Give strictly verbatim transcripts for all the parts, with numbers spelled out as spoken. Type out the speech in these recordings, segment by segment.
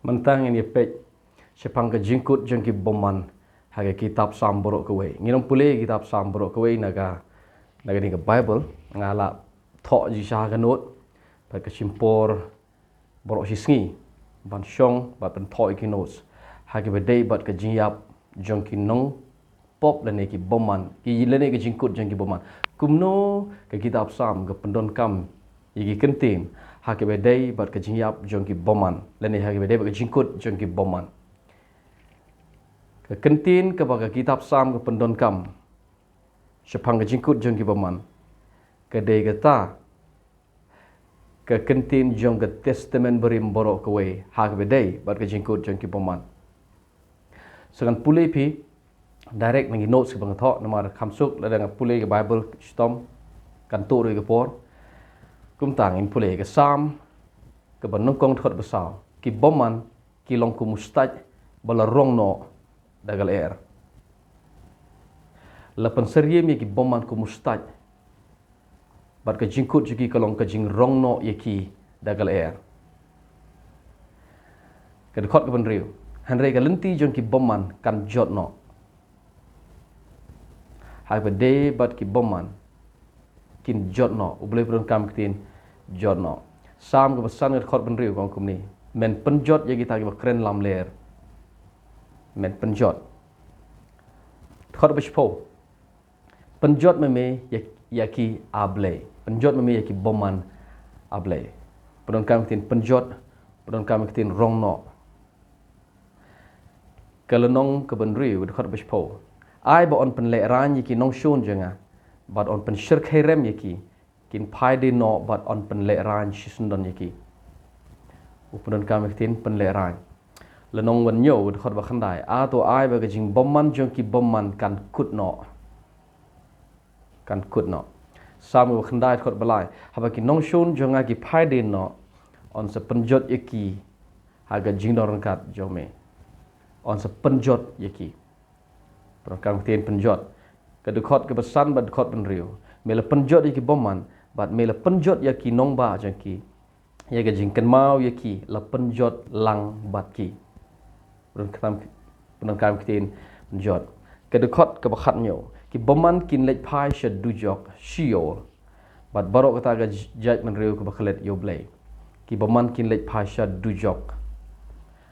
Mynta ngin ïa peit shaphang ka jingkut jong ki bymman ha ka kitab Salm baroh kawei. Ngin ym pule kitab Salm baroh kawei na ka, na kane ka Baibl, nga la thoh shisha ha ka note, bad ka shim por baroh shi sngi ban shong bad ban thoh ïa ki notes ha kaba ïadei bad ka jingïap jong ki nong pop lane ki bymman, ki lane ka jingkut jong ki bymman. Kumno ka kitab Salm ka pyndonkam ïa ki kyntien ha kaba ïadei bad ka jingïap jong ki bymman lane ha kaba ïadei bad ka jingkut jong ki bymman? Ka kyntien kaba ka kitab Salm ka pyndonkam shaphang ka jingkut jong ki bymman ka dei kata ka kyntien jong ka Testament Barim baroh kawei ha kaba ïadei bad ka jingkut jong ki bymman. Sa ngan pule phi direct na ki notes kiba nga thoh, namar kham suk lada nga pule ka Baibl shitom kan tuh ruh ïa ka por. Kumta ngin pule ka Salm kaba nyngkong, dkhot ba saw. Ki bymman ki long kum u stait ba la rong noh da ka lyer. La pynsyriem ïa ki bymman kum u stait, bad ka jingkut jong ki ka long ka jingrong noh ïa ki da ka lyer. Ka dkhot kaba hynriew. Hynrei ka lynti jong ki bymman kan jot noh. Ha kaba ïadei bad ki bymman kin jot noh. U Blei u pyndonkam ka ktien jot noh. Salm kaba san, ka dkhot ba hynriew ka ong kumne: Men pynjot ïa kita kiba kren lamler. Men pynjot. Dkhot ba shiphew. Pynjot ma me ïa, ïa ki, A Blei. Pynjot ma me ïa ki bymman, A Blei. Pyndonkam ka ktien pynjot, pyndonkam ka ktien rong noh. Ka lynnong kaba hynriew, dkhot ba shiphew. Ai ba yn pynlehraiñ ïa ki nongshun jong nga, bad yn pynshyrkhei rem ïa ki, kin phai dien noh bad yn pynlehraiñ shisyndon ïa ki. U pyndonkam ka ktien pynlehraiñ. Lynnong ba hynñiew, dkhot ba khyndai. A to ai ba ka jingbymman jong ki bymman kan kut noh. Kan kut noh. Salm ba khyndai, dkhot ba lai. Haba ki nongshun jong nga ki phai dien noh, yn sa pynjot ïa ki ha ka jingdon ryngkat jong me. Yn sa pynjot ïa ki. Pyndonkam ka ktien pynjot. Ka dkhot kaba san bad dkhot ba hynriew. Me la pynjot ïa ki bymman, bad me la pynjot ïa ki nongbah jong ki. Ïa ka jingkynmaw ïa ki la pynjot lang bad ki. Pyndonkam, pyndonkam ka ktien pynjot. Ka dkhot kaba khathynñiew. Ki bymman kin leit phai sha dujok, Sheol. Bad baroh kata ka j-, jaitbynriew kaba klet ïa U Blei. Ki bymman kin leit phai sha dujok.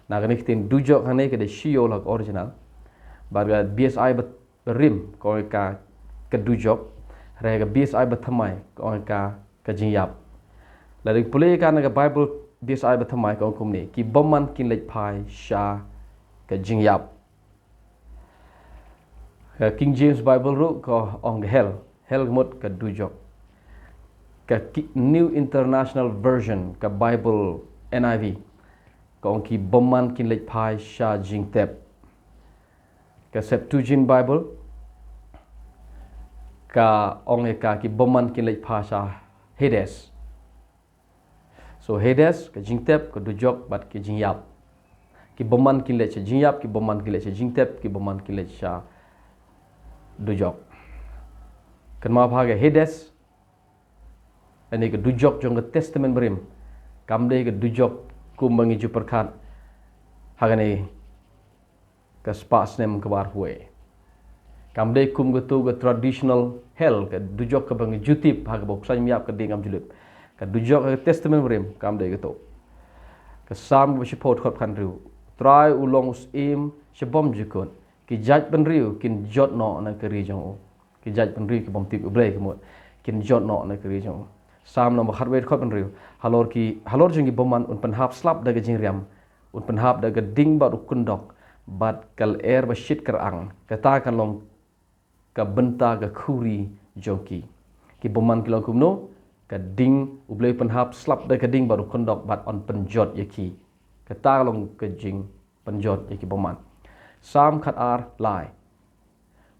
Na kane ka ktien dujok hangne ka dei Sheol ha ka original. Bad ka B S I ba rim ka ong ïa ka, ka dujok. Hynrei ka B S I ba thymmai ka ong ïa ka, ka jingïap. Lada pule ïa ka na ka Baibl B S I ba thymmai ka ong kumne: Ki bymman kin leit phai sha ka jingïap. Ka King James Bible ruh ka ong ka hell. Hell ka mut ka dujok. Ka ki-, New International Version, ka Baibl N I V, ka ong ki bymman kin leit phai sha jingtep. Ka Septuagint Bible ka ong ïa ka ki bymman kin leit phai sha Hades. So Hades, ka jingtep, ka dujok, bad ka jingïap. Ki bymman kin leit sha jingïap, ki bymman kin leit sha jingtep, ki bymman kin leit sha dujok. Kynmaw ba ka Hades, lane ka dujok jong ka Testament Barim, kam dei ka dujok kumba ngi ju pyrkhat ha kane ka spah snem kaba arphew wei. Kam dei kum kato ka traditional hell, ka dujok kaba ngi ju tip ha kaba u khlaiñ ym ïap, ka dieng kam ju lip. Ka dujok ha ka Testament Barim kam dei kato. Ka Salm kaba shiphew, dkhot khathynriew. U Trai u long u syiem sha bymjukut. Ki jaitbynriew kin jot noh na ka ri jong u. Ki jaitbynriew ki bym tip U Blei ka mut, kin jot noh na ka ri jong u. Salm lynnong ba khatwei, dkhot hynriew. Halor ki, halor jong ki bymman un pynhap slap da ka jingriam, un pynhap da ka ding bad u kyndok, bad ka lyer ba shit kyrang. Kata kan long ka bynta ka khuri jong ki. Ki bymman ki long kumno? Ka ding, U Blei u pynhap slap da ka ding bad u kyndok, bad yn pynjot ïa ki. Kata ka long ka jingpynjot ïa ki bymman. Salm khatar, lai.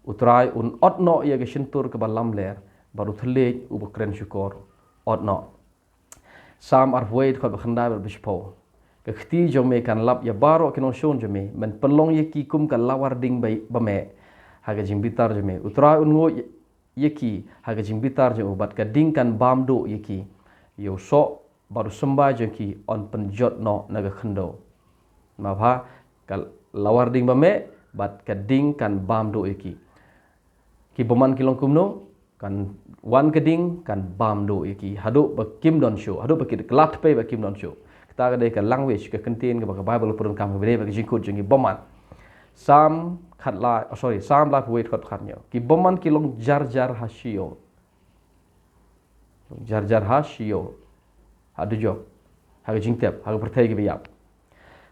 U Trai un ot noh ïa ka shyntur kaba lamler, bad u thylliej uba kren shukor ot noh. Salm arphew wei, dkhot ba khyndai bad ba shiphew. Ka kti jong me kan lap ïa baroh ki nongshun jong me, men pynlong ïa ki kum ka lawar ding ba, ba meh ha ka jingbitar jong me. U Trai un nguid ïa ki ha ka jingbitar jong u, bad ka ding kan bam duh ïa ki. Ïa u soh bad u symbai jong ki yn pynjot noh na ka khyndew. Namar ba ka lawar ding ba meh, bad ka ding kan bam duh ïa ki. Ki bymman ki long kumno, kan wan ka ding, kan bam duh ïa ki. Haduh ba kim don shuh, haduh ba ki da kylla pei ba kim don shuh. Kata ka dei ka language, ka kyntien kaba ka Bible pyndonkam kaba dei bad ka jingkut jong ki bymman. Salm khatlai, oh, sorry, Salm laiphew wei dkhot khathynñiew. Ki bymman ki long jar jar ha Sheol. Jar jar ha Sheol. Ha dujok. Ha ka jingtep, ha ka pyrthei kiba ïap.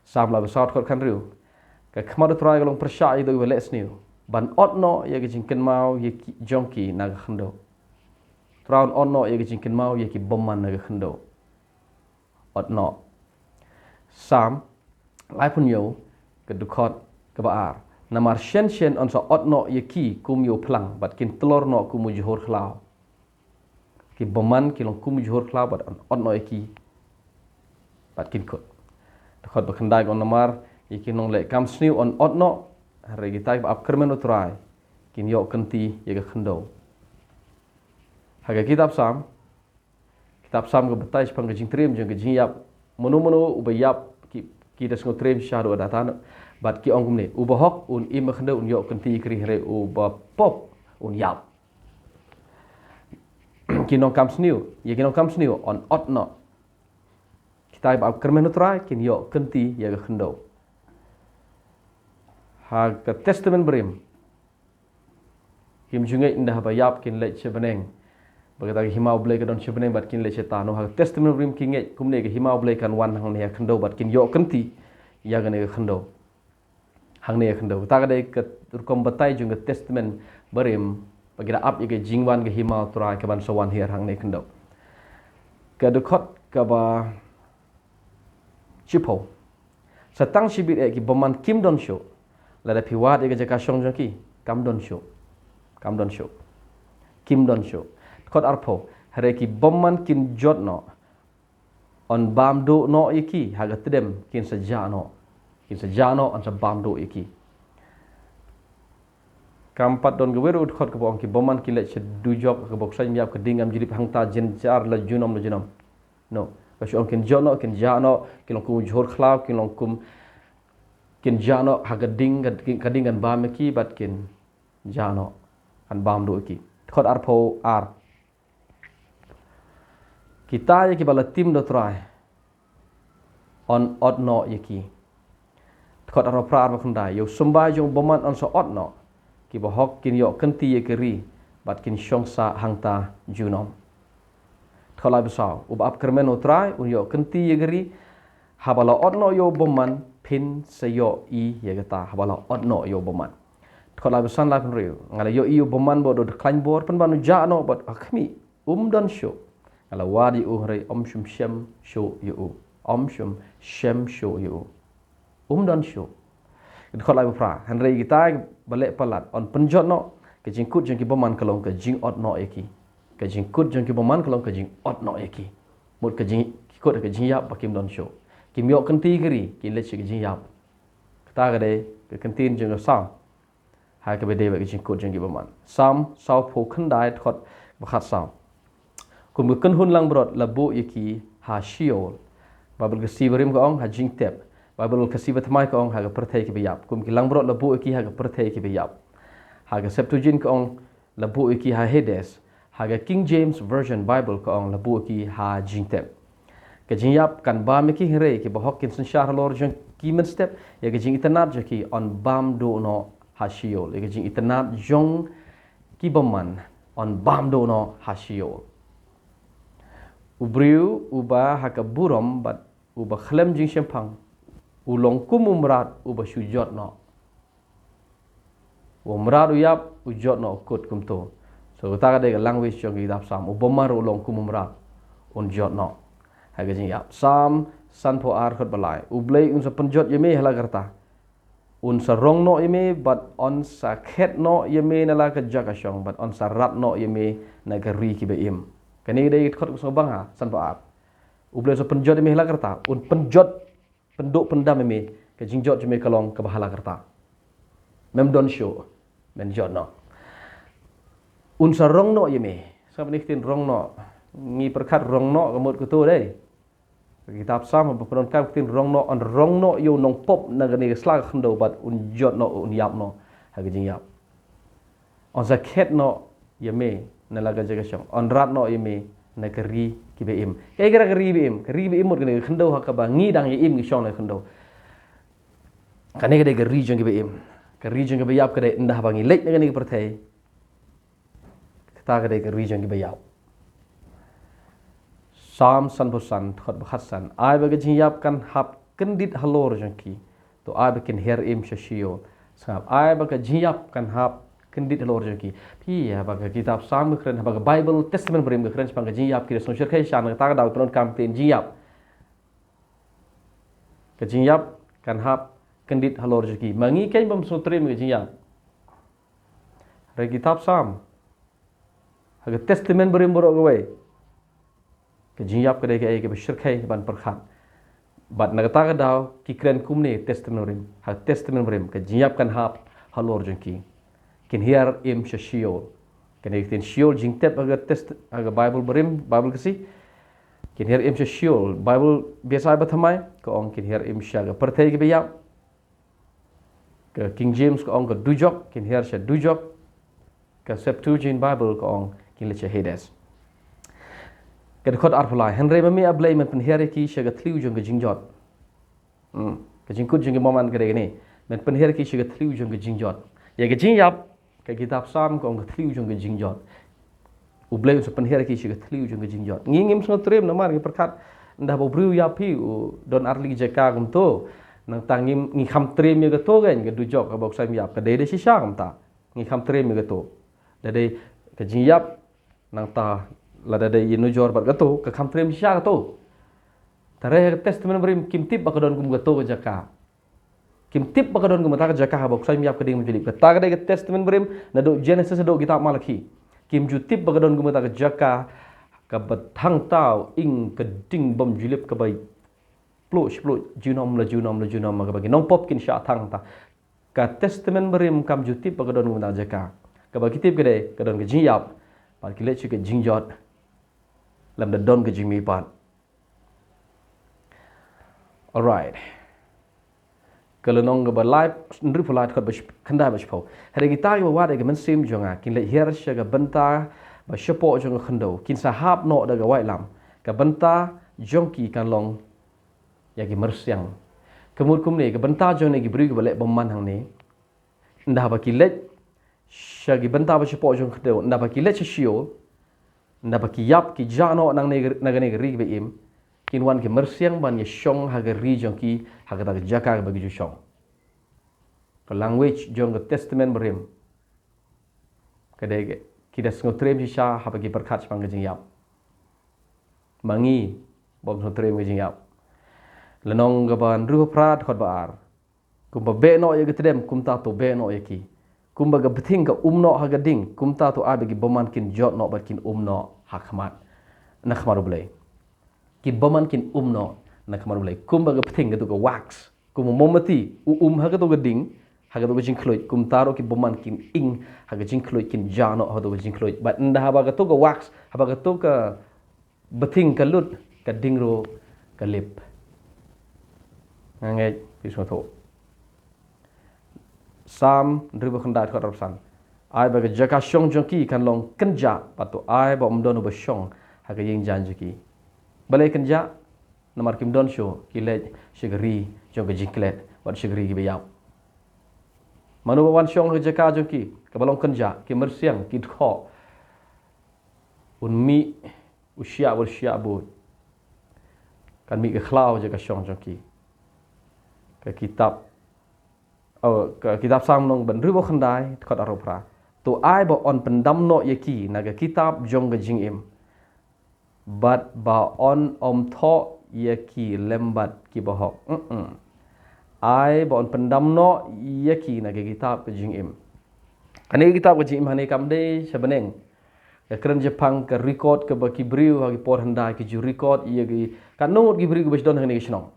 Salm laiphew saw dkhot khathynriew. Ka khmat U Trai ka long pyrshah ïa uta uba leh sniew, ban ot noh ïa ka jingkynmaw ïa ki, jong ki na ka khyndew. U Trai un ot noh ïa ka jingkynmaw ïa ki bymman na ka khyndew. Ot noh. Salm laiphew hynñiew, ka dkhot kaba ar. Namar shen shen yn sa ot noh ïa ki kum ïa u phlang, bad kin tlor noh kum u jhur khlaw. Ki bymman ki long kum u jhur khlaw bad yn ot noh ïa ki, bad kin kut. Dkhot ba khyndai ka ong namar ïa ki nongleh kam sniew yn ot noh, hynrei kita kiba ap kyrmen U Trai kin ïoh kynti ïa ka khyndew. Ha ka kitab Salm, kitab Salm ka batai shaphang ka jingtriem jong ka jingïap. Mano mano uba ïap, ki, ki da sngewtriem shaduh da ta, bad ki ong kumne: U bahok un im ha khyndew, un ïoh kynti ïa ka ri, hynrei u bapop un ïap. Ki nongkam sniew, ïa ki nongkam sniew yn ot noh. Kita kiba ap kyrmen U Trai kin ïoh kynti ïa ka khyndew. Ha ka Testament Barim, kim ju ngeit ynda haba ïap kin leit sha bneng. Ba kata ka hima U Blei ka don sha bneng bad kin leit shata. Noh, ha ka Testament Barim ki ngeit kumne, ka hima U Blei kan wan hangne ha khyndew bad kin ïoh kynti ïa kane ka khyndew. Hangne ha khyndew. Kata ka dei ka rukom batai jong ka Testament Barim, ba ki da ap ïa ka jingwan ka hima U Trai kaban sa wan hiar hangne ha khyndew. Ka dkhot kaba shiphew. Sa tang shibit eh ki bymman kim don shuh. Lada phi wad ïa ka jaka shong jong ki, kam don shuh. Kam don shuh. Kim don shuh. Dkhot arphew. Hynrei ki bymman kin jot noh, yn bam duh noh ïa ki ha ka tdem, kin sa jah noh. Kin sa jah noh, yn sa bam duh ïa ki. Kam pat don kawei ruh ka dkhot kaba ong ki bymman kin leit sha dujok, ha kaba u saiñ ïap ka ding kam jlip hangta jynjar la junom la junom. Noh, ka shu ong kin jot noh, kin jah noh, kin long kum u jhur khlaw, kin long kum, kin jah noh ha ka ding, ka ding, ka ding kan bam ïa ki bad kin jah noh, kan bam duh ïa ki. Dkhot arphew ar. Kita ïa kiba la tim da U Trai yn ot noh ïa ki. Dkhot arphew phra, arphew khyndai. Ïa u symbai jong u bymman yn sa ot noh. Ki bahok kin ïoh kynti ïa ka ri, bad kin shong sah hangta junom. Dkhot laiphew saw. Uba ap kyrmen U Trai un ïoh kynti ïa ka ri. Haba la ot noh ïa u bymman phin sa ïohi ïa kata. Haba la ot noh ïa u bymman. Dkhot laiphew san, laiphew hynriew. Nga la ïohi ïa u bymman ba u da khlaiñ bor, pynban u jah noh bad ha khmih, um don shuh. Nga la wad ïa u, hynrei ym shym shem shuh ïa u. Ym shym shem shuh ïa u. Um don shuh. Dkhot laiphew phra. Hynrei kita kiba leh palat yn pynjot noh. Ka jingkut jong ki bymman ka long ka jingot noh ïa ki. Ka jingkut jong ki bymman ka long ka jingot noh ïa ki. Mut ka jing, ki kut ka jingïap ba kim don shuh. Kim ïoh kynti ïa ka ri, ki leit sha ka jingïap. Kata ka dei ka kyntien jong ka Salm. Ha kaba dei bad ka jingkut jong ki bymman. Salm sawphew khyndai, dkhot ba khatsaw. Kum ka kynhun langbrot la buh ïa ki ha Sheol. Baibl Khasi barim ka ong ha jingtep. Baibl Khasi bathymmai ka ong ha ka pyrthei kiba ïap. Kum ki langbrot la buh ïa ki ha ka pyrthei kiba ïap. Ha ka Septuagint ka ong la buh ïa ki ha Hades. Ha ka King James Version Bible ka ong la buh ïa ki ha jingtep. Ka jingïap kan bam ïa ki, hynrei ki bahok kin synshar halor jong ki mynstep, ïa ka jingitynnad jong ki yn bam duh noh ha Sheol. Ïa ka jingitynnad jong ki bymman yn bam duh noh ha Sheol. U briew uba ha ka burom bad uba khlem jingshemphang, u long kum u mrad uba shu jot noh. U mrad u ïap, u jot noh, u kut kumto. So kata ka dei ka language jong ki kitab Salm. U bymman ruh u long kum u mrad, un jot noh ha ka jingïap. Salm sanphew ar, dkhot ba lai. U Blei un sa pynjot ïa me ha la ka rta. Un sa rong noh ïa me bad yn sa khet noh ïa me na la ka jaka shong, bad yn sa rat noh ïa me na ka ri kiba im. Kane ka dei ka dkhot kaba sngewbang ha sanphew ar. U Blei un sa pynjot ïa me ha la ka rta. Un pynjot, pynduh pyndam ïa me. Ka jingjot jong me ka long kaba ha la ka rta. Mem don shuh, men jot noh. Un sa rong noh ïa me. Sngap ïa kane ka ktien rong noh. Ngi pyrkhat rong noh ka mut kato dei. Ka kitab Salm ba pyndonkam ka ktien rong noh, yn rong noh ïa u nongpop na kane ka sla ka khyndew bad un jot noh, un ïap noh ha ka jingïap. Yn sa khet noh ïa me na la ka jaka shong, yn rat noh ïa me na ka ri kiba im. Kaei ka ri ba im? Ka ri ba im mut kane ka khyndew ha kaba ngi dang ïa im ngi shong na ka khyndew. Kane ka dei ka ri jong kiba im. Ka ri jong kiba ïap ka dei ynda haba ngi leit na kane ka pyrthei. Kata ka dei ka ri jong kiba ïap. Salm sanphew san, dkhot ba khatsan. Ai ba ka jingïap kan hap kyndit halor jong ki. To ai ba kin her im sha Sheol. Sngap, ai ba ka jingïap kan hap kyndit halor jong ki. Phi ïa ba ka kitab Salm ka kren, ba ka Bible, Testament Barim ka kren shaphang ka jingïap, ki da sngewsyrkhei sha na kata ka daw pyndonkam ktien jingïap. Ka jingïap kan hap kyndit halor jong ki. Ma ngi keiñ bym sngewtriem ka jingïap. Hynrei kitab Salm, ha ka Testament Barim baroh kawei, ka jingïap ka dei kaei kaba shyrkhei ban pyrkhat. Bad na kata ka daw ki kren kumne, Testament Barim, ha Testament Barim ka jingïap kan hap halor jong ki. Kin hiar im sha Sheol. Kane ka ktien Sheol jingtep ha ka test, ha ka Bible Barim, Bible Khasi. Kin hiar im sha Sheol. Bible Biasa ba thymmai ka ong kin hiar im sha ka pyrthei kiba ïap. Ka King James ka ong ka dujok, kin hiar sha dujok. Ka Septuagint Bible ka ong kin leit sha Hades. Ka dkhot arphew lai, hynrei ma me A Blei men pynhiar ïa ki sha ka thliew jong ka jingjot. Hmm. Ka jingkut jong ki bymman ka dei kane. Men pynhiar ïa ki sha ka thliew jong ka jingjot. Ïa ka jingïap, ka kitab Salm ka ong ka thliew jong ka jingjot. U Blei un sa pynhiar ïa ki sha ka thliew jong ka jingjot. Ngi ngim sngewtriem namar ngi pyrkhat ynda ba u briew ïap hi u don ar tylli ki jaka kumto. Nangta ngim, ngi kham triem ïa kato keiñ, ka dujok kaba u khlaiñ ïap ka dei da shisha kumta. Ngi kham triem ïa kato. Da dei ka jingïap, nangta lada dei ïa nujor bad kato, ka kham triem shisha kato. Tare ha ka Testament Barim kim tip ba ka don kum kato ka jaka. Kim tip ba ka don kum kata ka jaka haba u khlaiñ ïap ka ding bym ju lip. Kata ka dei ka Testament Barim naduh Genesis haduh kitab Malakhi. Kim ju tip ba ka don kum kata ka jaka kaba thangta u ing ka ding bym ju lip kaba pluh shi pluh junom la junom la junom kaba ki nongpop kin shah thangta. Ka Testament Barim kam ju tip ba ka don kum kata ka jaka. Kaba ki tip ka dei ka don ka jingïap bad ki leit sha ka jingjot. Lymda don ka jingmihpat. Alright. Ka lynnong kaba lai, hynriewphew lai, dkhot ba sh-, khyndai bad shiphew. Hynrei kita kiba wad ïa ka mynsiem jong nga kin leit hiar sha ka bynta ba shapoh jong ka khyndew, kin sa hap noh da ka waitlam. Ka bynta jong ki kan long ïa ki myrsiang. Ka mut kumne, ka bynta jong kine ki briew kiba leh bymman hangne, ynda ba ki leit sha ki bynta ba shapoh jong ka khyndew, ynda ba ki leit sha Sheol, ynda ba ki ïap ki jah noh nangne na kane ka ri kiba im, kin wan ki myrsiang ban ïashong ha ka ri jong ki, ha kata ka jaka kaba ki ju shong. Ka language jong ka Testament Barim ka dei ki da sngewtriem shisha haba ki pyrkhat shaphang ka jingïap. Ma ngi bym sngewtriem ka jingïap. Lynnong kaba hynriewphew phra, dkhot ba ar. Kumba beh noh ïa ka tdem, kumta to beh noh ïa ki. Kumba ka bthing ka um noh ha ka ding, kumta to ai ba ki bymman kin jot noh bad kin um noh ha khmat, na khmat U Blei. Ki bymman kin um noh na khmat U Blei. Kumba ka bthing, kato ka wax, kumba mombati u um ha kato ka ding, ha kato ka jingkhluit, kumta ruh ki bymman kin ing ha ka jingkhluit, kin jah noh ha kato ka jingkhluit. Bad ynda haba kato ka wax, haba kato ka bthing ka lut, ka ding ruh ka lip. Nga ngeit phi sngewthuh. Salm hynriewphew khyndai, dkhot arphew san. Ai ba ka jaka shong jong ki kan long kynjah, bad to ai ba ym don uba shong ha ka ïing jaiñ jong ki. Balei kynjah? Namar kim don shuh, ki leit sha ka ri jong ka jingklet bad sha ka ri kiba ïap. Mano ba wan shong ha ka jaka jong ki kaba long kynjah? Ki myrsiang, ki dkhoh. Un mih u shiah bad u shiah buit. Kan mih ka khlaw ha ka jaka shong jong ki. Ka kitab, oh, ka kitab Salm lynnong ba hynriewphew khyndai, dkhot arphew phra. To ai ba yn pyndam noh ïa ki na ka kitab jong ka jingim, bad ba yn ym thoh ïa ki lem bad ki bahok. Mm-mm. Ai ba yn pyndam noh ïa ki na ka kitab ka jingim. Kane ka kitab ka jingim hangne kam dei sha bneng. Ka kren shaphang ka record kaba ki briew ha ki por hyndai ki ju record ïa ki, katno ngut ki briew kiba ju don ha kane ka shnong.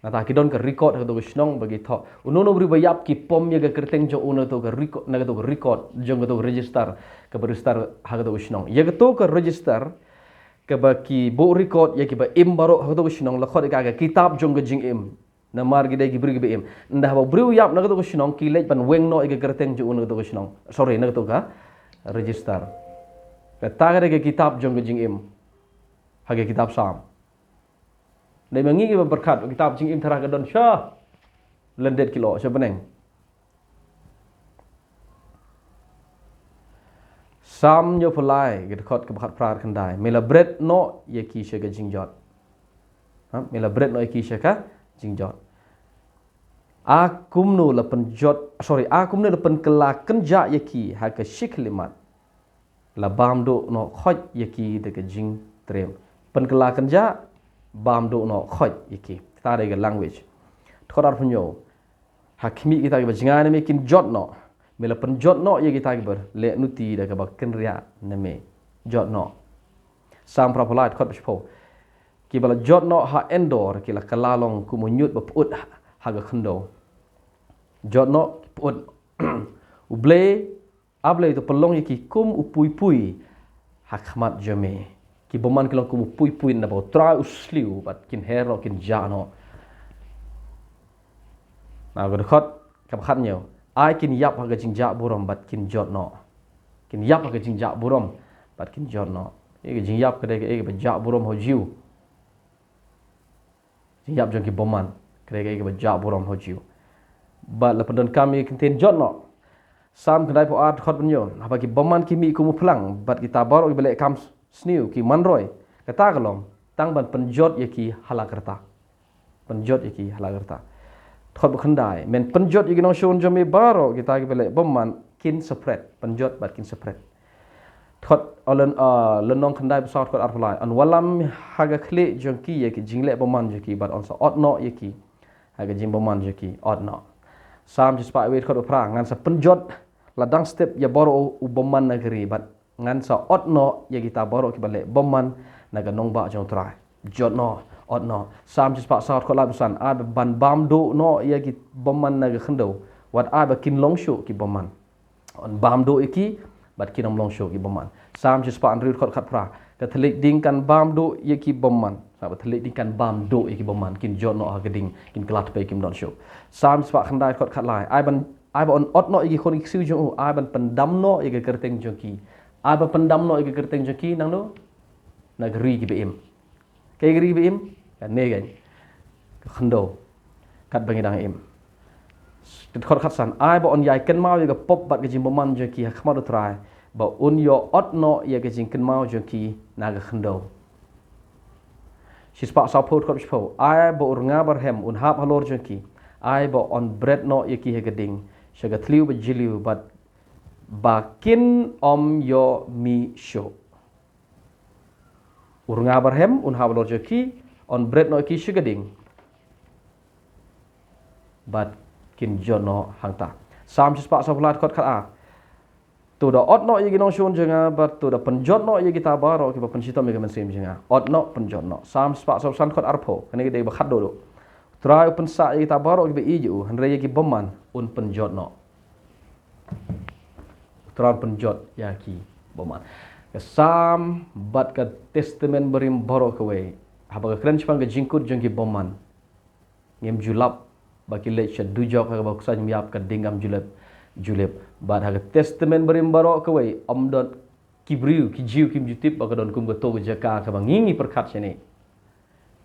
Nangta ki don ka record ha kato ka shnong ba ki thoh. Uno uno u briew ba ïap ki pom ïa ka kyrteng jong u na kato ka record, na kato ka record, jong kato ka register, kaba register ha kato ka shnong. Ïa kato ka register kaba ki buh record ïa kiba im baroh ha kato ka shnong, la khot ïa ka ka kitab jong ka jingim. Namar ki dei ki briew kiba im. Ynda haba u briew u ïap na kato ka shnong, ki leit ban weng noh ïa ka kyrteng jong u na kato ka shnong. Sorry, na kato ka register. Kata ka dei ka kitab jong ka jingim. Ha ka kitab Salm. Dei ma ngi kiba pyrkhat, ka kitab jingim tharai ka don sha lyndet ki lyoh, sha bneng. Salm hynñiewphew lai, ka dkhot kaba khatphra khyndai. Me la bret noh ïa ki sha ka jingjot. Ha, me la bret noh ïa ki sha ka jingjot. A kumno la pynjot, sorry, a kumno la pynkylla kynjah ïa ki ha ka shi khyllipmat. La bam duh noh khoit ïa ki da ka jingtriem. Pynkylla kynjah, bam duh noh khoit ïa ki. Kata dei ka language. Dkhot arphew hynñiew. Ha khmih kita kiba jngai na me kin jot noh. Me la pynjot noh ïa kita kiba leh nuti da kaba kynriah na me. Jot noh. Salm phra phew lai, dkhot ba shiphew. Kiba la jot noh ha Endor, ki la kylla long kum u ñiut ba pyut ha ka khyndew. Jot noh, pyut. U Blei, A Blei, to pynlong ïa ki kum u puipui ha khmat jong me. Ki bymman ki long kum u puipui, naba U Trai u sliew, bad kin her noh, kin jah noh. Na ka dkhot kaba khathynñiew. Ai kin ïap ha ka jingjah burom bad kin jot noh. Kin ïap ha ka jingjah burom bad kin jot noh. Ïa ka jingïap ka dei kaei kaba jah burom ha u Jiw. Jingïap jong ki bymman ka dei kaei kaba jah burom ha u Jiw. Bad la pyndonkam ïa ka ktien jot noh. Salm khyndai phew ar, dkhot ba hynñiew. Haba ki bymman ki mih kum u phlang, bad kita baroh kiba leh kam sniew ki man roi. Kata ka long tang ban pynjot ïa ki ha la ka rta. Pynjot ïa ki ha la ka rta. Dkhot ba khyndai. Men pynjot ïa ki nongshun jong me baroh, kita kiba leh bymman kin sa pret. Pynjot bad kin sa pret. Dkhot, o, lyn, o, lynnong khyndai phew saw, dkhot arphew lai. Yn wallam ha ka khlieh jong ki ïa ki jingleh bymman jong ki, bad yn sa ot noh ïa ki ha ka jingbymman jong ki, ot noh. Salm shispah wei, dkhot ba phra. Ngan sa pynjot la dang step ïa baroh u bymman na ka ri, bad ngan sa ot noh ïa kita baroh kiba leh bymman na ka nongbah jong U Trai. Jot noh, ot noh. Salm shispah saw, dkhot laiphew san. Ai ban bam duh noh ïa ki bymman na ka khyndew, wat ai ba kin long shuh ki bymman. Yn bam duh ïa ki, bad kin ym long shuh ki bymman. Salm shispah hynriew, dkhot khatphra. Ka thylliej ding kan bam duh ïa ki bymman. Sa ba thylliej ding kan bam duh ïa ki bymman. Kin jot noh ha ka ding, kin kylla tpei, kim don shuh. Salm shispah khyndai, dkhot khatlai. Ai ban, ai ba yn ot noh ïa ki khun ki ksiew jong u, ai ban pyndam noh ïa ka kyrteng jong ki. Ai ban pyndam noh ïa ka kyrteng jong ki, nangno? Na ka ri kiba im. Kaei ka ri ba im? Kane ka, ka khyndew. Katba ngi dang im. Dkhot khatsan. Ai ba yn ïai kynmaw ïa ka pop bad ka jingbymman jong ki ha khmat U Trai, ba un ïoh ot noh ïa ka jingkynmaw jong ki na ka khyndew. Shispah sawphew, dkhot shiphew. Ai ba u rnga barhem un hap halor jong ki. Ai ba yn bret noh ïa ki ha ka ding, sha ka thliew ba jylliew, bad ba kin ym ïoh mih shuh. U rnga barhem un hap halor jong ki, yn bret noh ïa ki sha ka ding, bad kin jot noh hangta. Salm shispah sawphew lai, dkhot khatar. To da ot noh ïa ki nongshun jong nga, bad to da pynjot noh ïa kita baroh kiba pynshitom ïa ka mynsiem jong nga. Ot noh, pynjot noh. Salm shispah sawphew san, dkhot arphew. Kane ka dei ba khatduh duh. U Trai u pynsah ïa kita baroh kiba ïeit ïa u, hynrei ïa ki bymman un pynjot noh. U Trai un pynjot ïa ki bymman. Ka Salm bad ka Testament Barim baroh kawei, haba ka kren shaphang ka jingkut jong ki bymman, ngim ju lap ba ki leit sha dujok ha kaba khuslai jingmyntoi, ka ding kam ju lip, ju lip. Bad ha ka Testament Barim baroh kawei, ym don, ki briew, ki Jiw kim ju tip ba ka don kum kato ka jaka kaba ngi ngi pyrkhat shane.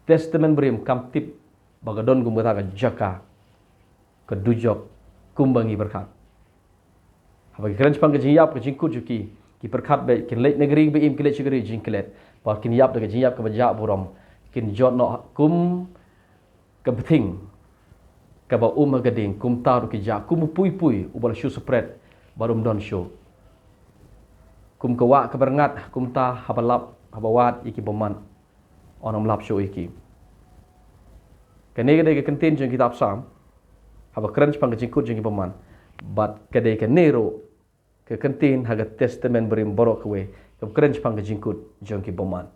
Testament Barim kam tip ba ka don kum kata ka jaka, ka dujok, kumba ngi pyrkhat. Haba ki kren shaphang ka jingïap, ka jingkut jong ki, ki pyrkhat ba kin leit na ka ri ba im, ki leit sha ka ri jingklet. Ba kin ïap da ka jingïap kaba jah burom. Kin jot noh kum ka bthing kaba um ha ka ding, kumta ruh ki jah, kum u puipui uba la shu spret, ba ruh ym don shuh. Kum ka wah kaba rngat, kumta haba lap, haba wad ïa ki bymman, yn ym lap shuh ïa ki. Kane ka dei ka kyntien jong kitab Salm, haba kren shaphang ka jingkut jong ki bymman. Bad ka dei kane ruh ka kyntien ha ka Testament Barim baroh kawei, kaba kren shaphang ka jingkut jong ki bymman.